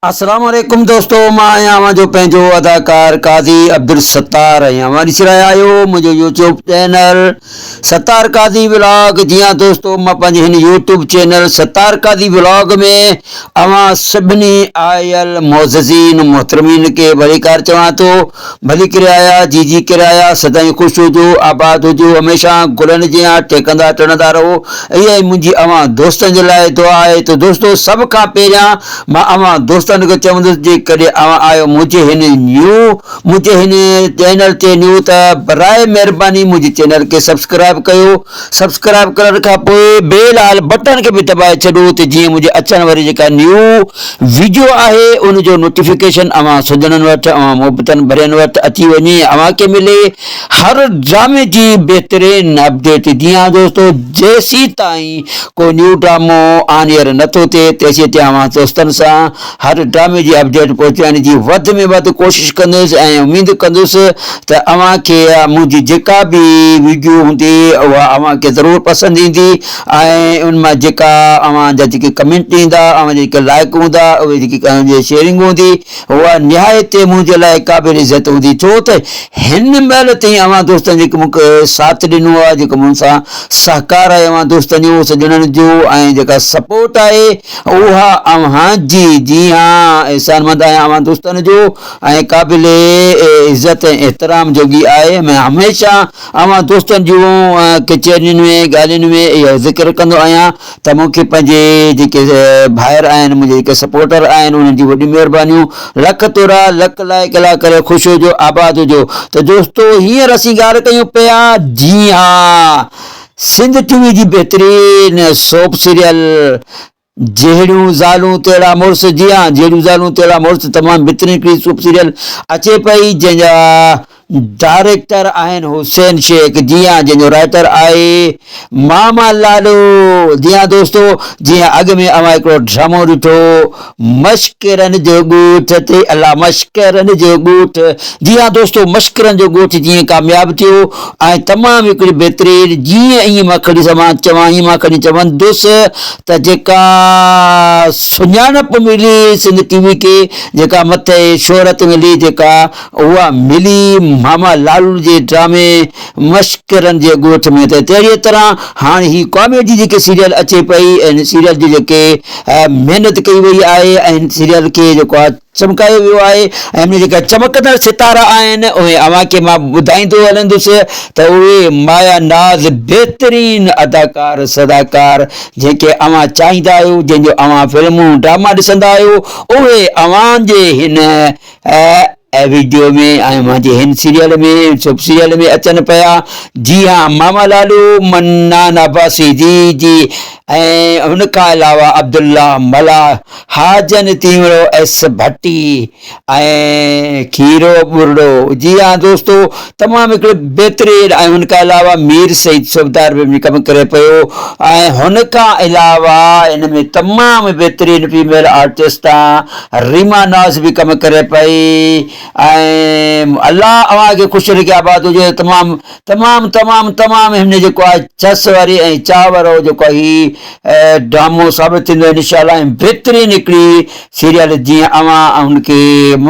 السلام عليڪم دوستو مان آهيان اوهان جو پنهنجو اداڪار قاضي عبدالستار ۽ اوهان ڏسي رهيا آهيو منهنجو YouTube channel Sattar Qazi vlog جي ها دوستو مان پنهنجي هن YouTube channel Sattar Qazi vlog ۾ اوهان سڀني آيل معززين محترمين کي ڀليڪار چوان ٿو ڀلي ڪري آيا جي جي ڪري آيا سدائين خوش هجو آباد هجو هميشه گلن جيان ٽهڪندا ٽڙندا رهو اها ئي منهنجي اوهان دوستن جي لاء دعا آهي ته دوستو سڀ کان پهريان مان اوهان دوستن کي چوندس جيڪڏهن اوهان آهيو منهنجي هن نيو منهنجي هن چينل تي نيو ته براء مهرباني منهنجي چينل کي سبسڪرائب ڪيو سبسڪرائب ڪرڻ کان پوء بيل آل بٽڻ کي به دٻائي ڇڏو ته جيئن منهنجي اچڻ واري جيڪا نيو ويڊيو آهي ان جو نوٽيفڪيشن اوهان سڄڻن وٽ اوهان محبتن ڀرين وٽ اچي وڃي اوهان کي ملي هر ڊرامي جي بهترين اپڊيٽ جي ها دوستو جيسيتائين ڪو نيو ڊرامو آن ايئر نه ٿو ٿئي تيسيتائين اوهان دوستن سان هر ڊرامي جي اپڊيٽ پهچائڻ جي وڌ ۾ وڌ ڪوشش ڪندس ۽ اميد ڪندس ته اوهان کي منهنجي جيڪا به ويڊيو هوندي اها اوهان کي ضرور پسند ايندي ۽ ان مان جيڪا اوهان جا جيڪي ڪمينٽ ايندا اوهان جا جيڪي لائڪ هوندا اهي جيڪي اوهان جي شيئرنگ هوندي اها نهايت منهنجي لاء قابل عزت هوندي ڇو ته هن مهل تائين اوهان دوستن جيڪو مون کي ساٿ ڏنو آهي جيڪو مون سان سهڪار آهي اوهان دوستن جو سڄڻن جو ۽ جيڪا سپورٽ آهي اها اوهان جي جي ها احسان مند آهيان اوهان دوستن جو ۽ قابل عزت ۽ احترام جوڳي آهي ۾ هميشه اوهان دوستن جون ڪچهرين ۾ ڳالهين ۾ اهو ذڪر ڪندو آهيان ته مون کي پنهنجي جيڪي ڀائر آهن منهنجي جيڪي سپورٽر آهن انهن جون وڏيون مهربانيون لک ٿورا لک لائق الله ڪري خوش هجو آباد هجو ته دوستو هينئر اسين ڳالهه ڪيون پيا جي ها سنڌ ٽي وي جي بهترين سوپ سيريل جهڙيون زالون تهڙا مڙس جي ها جهڙيون زالون تهڙا مڙس تمام بهترين هڪڙي سوپ سيريل اچي پئي جنهن جا ڊائريڪٽر آهن حسين شيخ جي ها جنهن جو رائيٽر آهي ماما لاڏو جي ها دوستو جيئن اڳ ۾ اوهان هڪڙو ڊرامو ڏٺو مشڪرن جو ڳوٺ تي الله مشڪرن جو ڳوٺ جي ها دوستو مشڪرن جو ڳوٺ جيئن ڪامياب ٿيو ۽ تمام هڪڙي بهترين جيئن ائين مان کڻي سمان چوان ائين مان کڻي چوندس ته جيڪا سڃاڻپ ملي سنڌ ٽي وي کي جيڪا مٿي شهرت ملي جيڪا اها ملي ماما لالو جي ڊرامي مشڪرن جي ڳوٺ ۾ ته تهڙيء طرح هاڻ هي ڪاميڊي جيڪي سيريل اچي پئي ۽ هن سيريل جي جيڪي محنت ڪئي وئي آهي ۽ هن سيريل کي جيڪو آهي چمڪايو ويو آهي ۽ هن ۾ جيڪا چمڪندڙ ستارا آهن اهي اوهان کي مان ٻڌائيندو هلندس ته اهي مايا ناز بهترين اداڪار صداڪار جنهن کي اوهان چاهيندا آهيو جنهن جو اوهان فلمون ڊراما ڏسندا آهيو اهي اوهان جي هن ۽ ويڊيو ۾ ۽ منهنجي هن سيريل ۾ سب سيريل ۾ اچن پيا جي ها ماما لالو منان عباسي جي جي ۽ هن کان علاوه عبدالله ملاح حاجن تيوڻو ايس ڀٽي ۽ کيرو ٻرڙو جي ها دوستو تمام هڪڙي بهترين ۽ هن کان علاوه مير سعيد صوبدار به ڪم ڪري پيو ۽ هن کان علاوه هن ۾ تمام بهترين فيميل آرٽسٽ ريما ناز به ڪم ڪري پئي ۽ الله اوهان کي خوش رکي آباد هجي تمام تمام تمام تمام هن جيڪو آهي چس واري ۽ چاهه وارو جيڪو هي ڊرامو ثابت ٿيندو ان شاء الله ۽ بهترين هڪڙي سيريل جيئن اوهان هن کي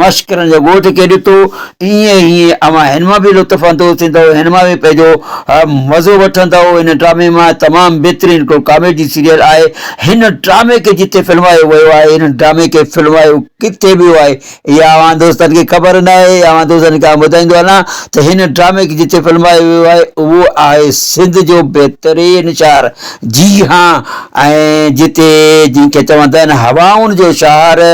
مشڪرن جو ڳوٺ کي ڏٺو ائين ئي اوهان هن مان به لطف اندوز ٿيندو هن مان به پنهنجو مزو وٺندو هن ڊرامي مان تمام بهترين هڪڙو ڪاميڊي سيريل آهي هن ڊرامي کي جتي فلمايو ويو آهي هن ڊرامي کي فلمايو ڪٿي ويو آهي اها اوهان دوستن کي خبر نه آهي اوهان دوستن کي آئون ٻڌائيندو هلان ته هن ڊرامي کي جتي فلمايو ويو آهي اهو آهي سنڌ جو بهترين شهر جي ها ۽ جتي جنهن کي چوندا آهن هوائن جو شهر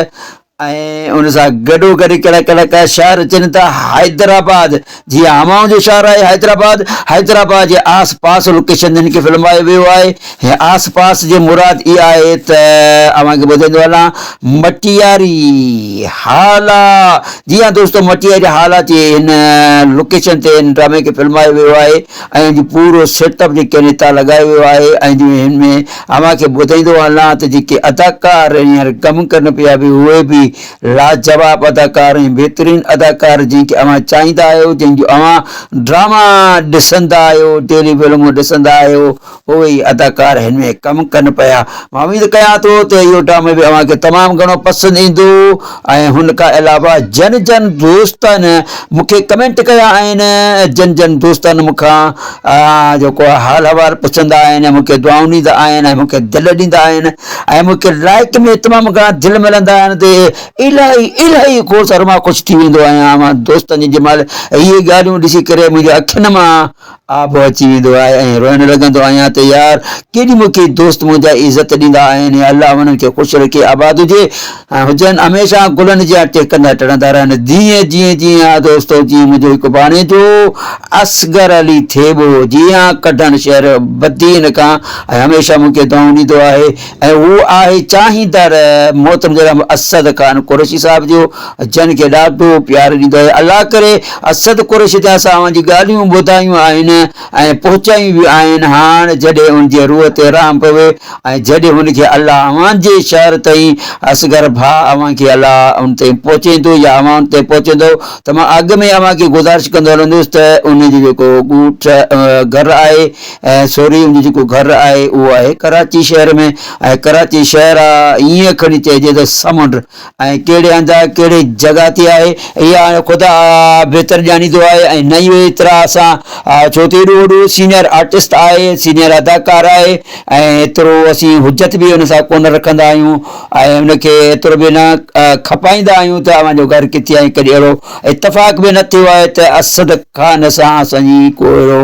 ۽ ان سان گڏو گڏ ڪهڙا ڪهڙا ڪا شهر اچن ٿا حيدرآباد جي همائون جو شهر آهي حيدرآباد حيدرآباد جي آس پاس لوڪيشن جن کي فلمايو ويو آهي هي آس پاس جي مراد اها آهي ته اوهان کي ٻڌائيندو هلان مٽياري هالا جي ها دوستو مٽياري هالا جي هن لوڪيشن تي هن ڊرامي کي فلمايو ويو آهي ۽ ان جو پورو سيٽ اپ جيڪي هتان لڳايو ويو آهي ۽ هن ۾ اوهان کي ٻڌائيندو هلان ته جيڪي اداڪار هينئر ڪم ڪن پيا به اهي به. لاجواب اداڪار ۽ بهترين اداڪار جنهن کي اوهان چاهيندا آهيو جنهن جو اوهان ڊراما ڏسندا آهيو ٽيلي فلمون ڏسندا آهيو اهي ئي اداڪار هن ۾ ڪم ڪن پيا. مان اميد ڪيان ٿو ته اهو ڊرامو به اوهان کي تمام گهڻو پسند ايندو ۽ هن کان علاوه جن جن دوستن مون کي ڪمينٽ ڪيا آهن جن جن دوستن مون کان جيڪو حال احوال پڇندا آهن مون کي دعائون ڏيندا آهن ۽ مون کي دل ڏيندا آهن ۽ مون کي لائڪ ۾ تمام گهڻا دل ملندا آهن ته الاهي الاهي خوش سر مان خوش ٿي ويندو آهيان اوهان دوستن جي جنهن مهل اهي ڳالهيون ڏسي ڪري منهنجي اکين مان آب اچي ويندو آهي ۽ روئڻ لڳندو آهيان ته يار ڪيڏي مون کي دوست منهنجا عزت ڏيندا آهن يا الله انهن کي خوش رکي آباد هجي ۽ هجن هميشه گلن جيان ٽهڪندا ٽڙندا رهن جيئن جيئن جيئن ها دوستو جيئن منهنجو هڪ ڀاڻيجو اصغر علي ٿيٻو جيئن ڪڍڻ شهر بدين کان ۽ هميشه مون کي دعائون ڏيندو آهي ۽ هو آهي چاهيندڙ محترم جناب اسد خان قريشي صاحب جو جن کي ڏاڍو پيار ڏيندو آهي الله ڪري اسد قريشي تي اسان اوهان جي ڳالهيون ٻڌايون آهن ۽ پهچايون به آهن هاڻ جڏهن ان جي روح تي رحم پوي ۽ جڏهن هن کي الله اوهان جي شهر تائين اصغر ڀاء اوهان کي الله ان تائين پهچائيندو يا اوهان ان تائين پهچندو ته مان اڳ ۾ اوهان کي گذارش ڪندو هلندس ته ان جو جيڪو ڳوٺ گهر آهي سوري ان جو جيڪو گهر آهي اهو آهي ڪراچي شهر ۾ ۽ ڪراچي شهر آ ائين کڻي چئجي ته سمنڊ ۽ ڪهڙي هنڌ آهي ڪهڙي جڳهه تي آهي اها خدا بهتر ڄاڻيندو آهي ۽ نه ئي ايترا اسان ڇو ته ايڏو وڏو سينئر آرٽسٽ آهي سينئر اداڪار آهي ۽ ايترو اسين حجت به ان سان ڪونه رکندا آهيون ۽ ان کي ايترو به نه کپائيندا آهيون ته اوهان جو گهر ڪٿي آهي ڪڏهن اهڙو اتفاق به نه ٿيو آهي ته اسد خان سان اسان جي ڪو اهڙو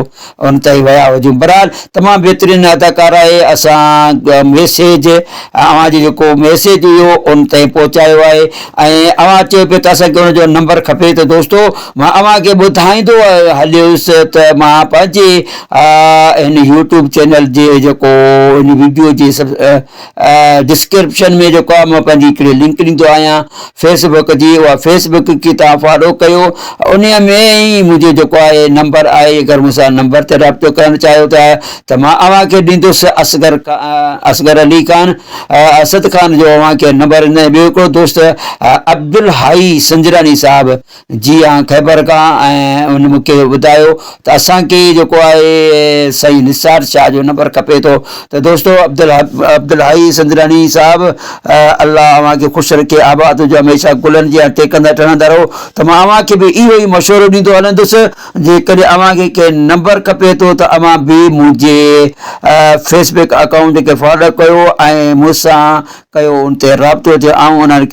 ان تائين ويا هجون بھرحال تمام بھترين اداڪار آهي اسان ميسيج اوهان جو جيڪو ميسيج هيو ان تائين پهچايو آهي ۽ اوهان چيو پيو ته اسان کي ان جو نمبر کپي ته دوستو مان اوهان کي ٻڌائيندو هليس ته مان پنهنجي هن يوٽيوب چينل جي جيڪو هن ويڊيو جي سب ڊسڪرپشن ۾ جيڪو آهي مان پنهنجي هڪڙي لنڪ ڏيندو آهيان فيس بڪ جي اها فيس بڪ کي توهان فالو ڪيو ان ۾ ئي منهنجو جيڪو آهي نمبر آهي اگر مون سان نمبر تي رابطو ڪرڻ چاهيو ٿا ته مان اوهان کي ڏيندس اصغر اصغر علي خان اسد خان جو اوهان کي نمبر ڏيندس ٻيو هڪڙو دوست عبدالحائي سنجراڻي صاحب جي ها خيبر کان ۽ ان مون کي ٻڌايو ته اسان کي جيڪو آهي سائين نثار شاهه جو نمبر کپي ٿو ته دوستو عبدالحئي سندراڻي صاحب الله اوهان کي خوش رکي آباد هجو هميشه گلن جيان ٽيڪندا ٽڻندا رهو ته مان اوهان کي به اهو ئي مشورو ڏيندو هلندس جيڪڏهن اوهان کي ڪنهن نمبر کپي ٿو ته اوهان به منهنجي فيس بڪ اڪائونٽ کي فالو ڪيو ۽ مون سان ڪيو ان تي رابطو ٿيو آئون ان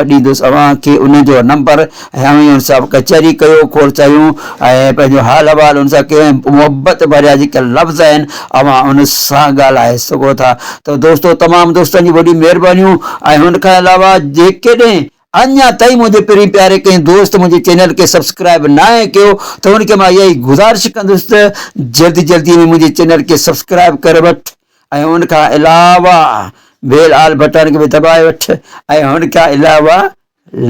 ڏيندس اوهان کي ان جو نمبر ۽ اوهين ان سان ڪچهري ڪيو کوڙ چاهيون ۽ پنهنجو حال احوال ان سان ڪيو ۽ محبت ڀريا جيڪي لفظ آهن اوهان ان سان ڳالهائي سگهو ٿا ته دوستو تمام دوستن جون وڏيون مهربانيون ۽ ان کان علاوه جيڪڏهن اڃا تائين منهنجي پرين پياري ڪنهن دوست منهنجي چينل کي سبسڪرائب ناهي ڪيو ته ان کي مان اها ئي گذارش ڪندس ته جلدي جلدي ۾ منهنجي چينل کي سبسڪرائب ڪري وٺ ۽ ان کان علاوه بيل آل بٽڻ کي به دٻائي وٺ ۽ ان کان علاوه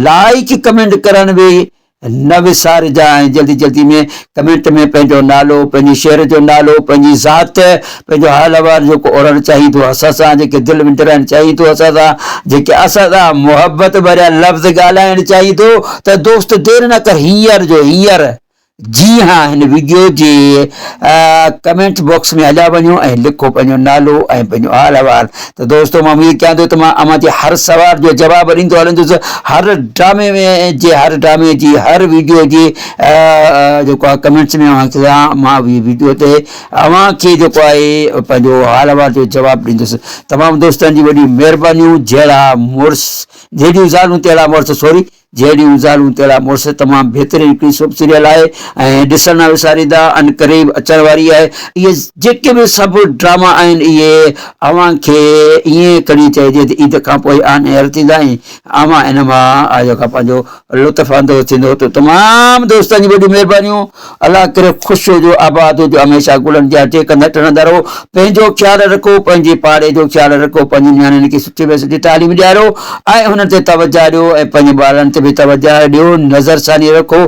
لائيڪ ڪمينٽ ڪرڻ به نه وسارجان ۽ جلدي جلدي ۾ ڪمينٽ ۾ پنهنجو نالو پنهنجي شهر جو نالو پنهنجي ذات پنهنجو حال احوال جيڪو اورڻ چاهين ٿو اسان سان جيڪي دل ونڊرائڻ چاهين ٿو اسان سان جيڪي اسان سان محبت ڀريا لفظ ڳالهائڻ چاهين ٿو ته دوست دير نه ڪر هينئر جو هينئر جي ها هن ويڊيو جي ڪمينٽ باڪس ۾ هليا وڃو ۽ لکو پنهنجو نالو ۽ پنهنجو حال احوال ته دوستو مان اميد ڪيان ٿو ته مان اوهان جي هر سوال جو جواب ڏيندو هلندس هر ڊرامي ۾ جي هر ڊرامي جي هر ويڊيو جي جيڪو آهي ڪمينٽس ۾ اوهان کي مان ويڊيو تي اوهان کي جيڪو آهي پنهنجو حال احوال جو جواب ڏيندس تمام دوستن جي وڏي مهربانيون جهڙا مڙس جهڙيون زالون تهڙا مڙس سوري جهڙيون زالون تهڙا مڙس تمام بهترين هڪڙي سوپ سيريل آهي ۽ ڏسڻ نه وساريندا عنقريب اچڻ واري آهي اهي جيڪي به سڀ ڊراما آهن اهي اوهان کي ائين کڻي چئجي ته عيد کان پوء آن ايئر ٿيندا ۽ اوهان ان مان جيڪا پنهنجو لطف اندوز ٿيندو ته تمام دوستن جون وڏيون مهربانيون الله ڪري خوش هجو آباد هجو هميشه گلن جا ٽيڪ نه ٽڻندا رهو پنهنجو خيال رکو پنهنجي پاڙي جو خيال رکو پنهنجي نياڻين کي سٺي ۾ سٺي تعليم ڏيارو ۽ انهن تي توجه ڏيو ۽ پنهنجي ٻارن تي به توجه ڏيو نظر ثاني رکو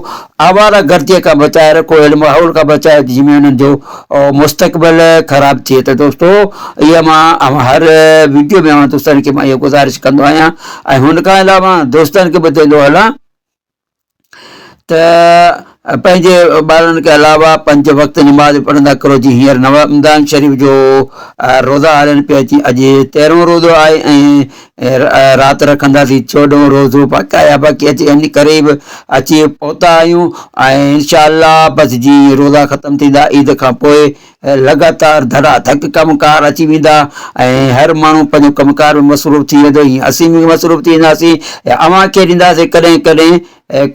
آواره گردي کان بچائي رکو اهڙي ماحول کان بچايو جنهن ۾ انهن جو مستقبل خراب ٿئي ته دوستو اها مان هر ويڊيو ۾ اوهان دوستن کي مان اها گذارش ڪندو آهيان ۽ هن کان علاوه دوستن کي ٻڌائيندو هلان ته پنهنجي ٻارن کي علاوه پنج وقت نماز پڙهندا ڪرو جي هينئر نو رمضان شريف جو روزا هلن پيا جي اڄ تيرهون روزو آهي ۽ رات رکنداسين چوڏهون روزو باقاعده باقي اچي ان قريب اچي پهتا آهيون ۽ انشاء الله بس جي روزا ختم ٿيندا عيد کان پوء لڳاتار ڌڙا ڌڪ ڪم ڪار اچي ويندا ۽ هر ماڻهو پنهنجو ڪم ڪار ۾ مصروف ٿي ويندو ائين اسين به مصروف ٿي وينداسين ۽ اوهان کي ڏينداسين ڪڏهن ڪڏهن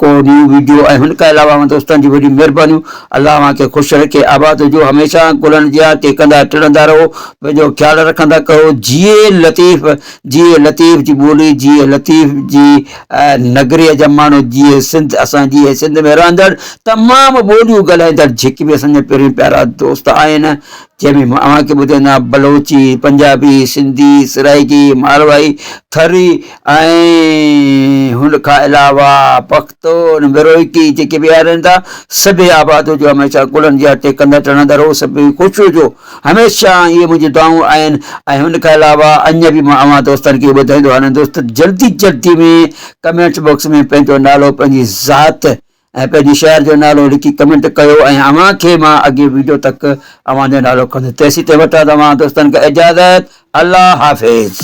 ڪو نيو ويڊيو ۽ هن کان علاوه اوهان دوستن جون وڏيون مهربانيون الله اوهان کي خوش رکي آباد هجو هميشه گلن جيان ٽهڪندا ٽڙندا رهو پنهنجو خيال رکندا ڪرو جيئي لطيف جيئي لطيف جي ٻولي جيئي لطيف جي نگريء جا ماڻهو جيئي سنڌ اسان جيئي سنڌ ۾ رهندڙ تمام ٻوليون ڳالهائيندڙ جيڪي به اسان جا پرين پيارا دوست آهن جنهن ۾ مان اوهان کي ٻڌائيندو آهيان بلوچي، پنجابي، سنڌي، سرائيڪي، ماروائي، ٿري ۽ هن کان علاوه پختون، بروهڪي جيڪي به آهن ٿا سڀئي آباد هجو هميشه گلن جي اٽي ڪندا ٽڻندا رهو سڀئي خوش هجو هميشه اهي منهنجون دعائون آهن ۽ هن کان علاوه اڃا به مان اوهان دوستن کي ٻڌائيندو هلان دوست جلدي جلدي ۾ ڪمينٽس باڪس ۾ پنهنجو نالو پنهنجي ذات ۽ پنهنجي شهر جو نالو لکي ڪمينٽ ڪيو ۽ اوهان کي مان اڳي ويڊيو تڪ اوهان جو نالو کڻندس تيسين تائين وٺان توهان دوستن کان اجازت الله حافظ.